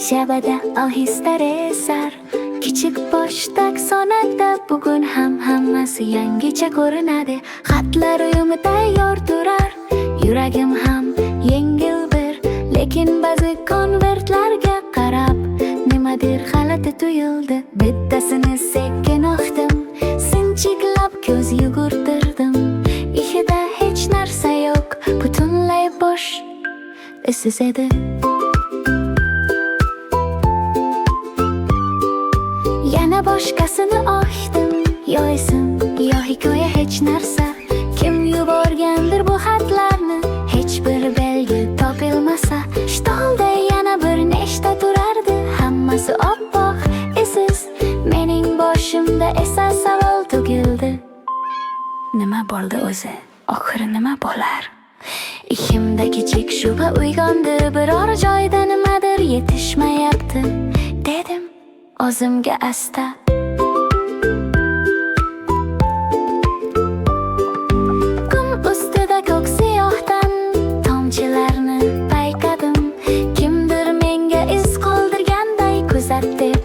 Shabada ohista esar. Kichik pochta sonada bugun ham hammasi yangicha ko'rinadi. Xatlar uyumi tayyor turar. Yuragim ham yengil bir, lekin ba'zi konvertlarga qarab nimadir g'alati tuyuldi. Bittasini sekin ochdim, sinchiklab ko'z yugurtirdim. Ichida hech narsa yo'q, butunlay bo'sh, izsiz edi. Yana boshqasini ochdim, yo ism, yo hikoya, hech narsa. Kim yuborgandir bu xatlarni, hech bir belgi topilmasa. Stolda yana bir nechta turardi, hammasi oppoq, izsiz. Mening boshimda esa savol tug'ildi. Nima bo'ldi o'zi? Oxiri nima bo'lar? Ichimda kichik shubha uyg'ondi, biror joyda nimadir yetishmayapti, dedim o'zimga asta. Qum ustida ko'k siyohdan tomchilarni payqadim. Kimdir menga iz qoldirganday, kuzat deb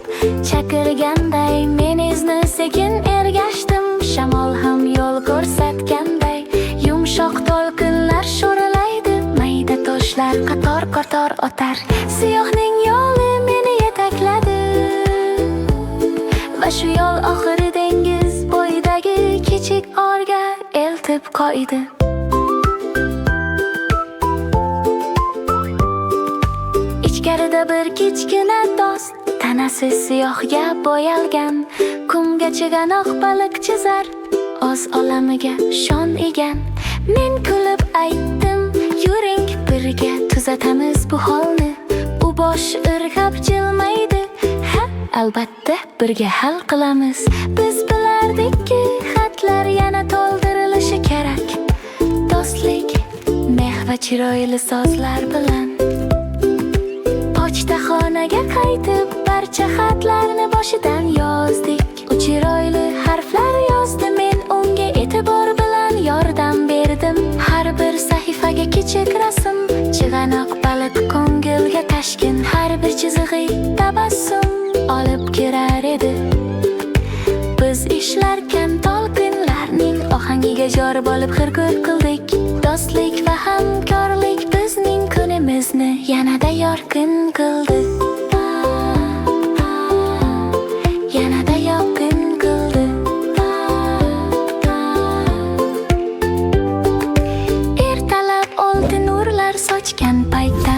chaqirganday. Men izni sekin ergashdim, shamol ham yo'l ko'rsatganday. Yumshoq to'lqinlar sho'ralaydi, mayda toshlar qator-qator otar. Siyohning yo'li meni yetakladi va shu yo'l oxiri dengiz bo'yidagi kichik orga eltib qo'ydi. Ichkarida bir kichkina do'st, tanasi siyohga bo'yalgan, qumga chig'anoq baliq chizar, o'z olamiga shon egan. Men kulib aytdim: "Yuring, birga tuzatamiz bu holni." U bosh irg'ab jilmaydi: "Ha, albatta, birga hal qilamiz." Biz bilardikki, xatlar yana to'ldirilishi kerak. Do'stlik, mehr va chiroyli so'zlar bilan. Pochtaxonaga qaytib, barcha xatlarni boshidan yozdik. U chiroyli harflar yozdi, men unga e'tibor bilan yordam berdim. Har bir sahifaga kichik rasm, chig'anoq baliq ko'ngilga tashkin, har bir chizig'i tabassum olib kirar edi. Biz ishlarkan to'lqinlarning ohangiga jor bo'lib xirgo'r qildik. Do'stlik va hamkorlik bizning kunimizni yanada yorqin qildi. Yanada yorqin qildi. Ertalab oltin nurlar sochgan paytda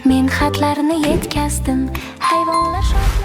men xatlarni yetkazdim. Hayvonlar shodlan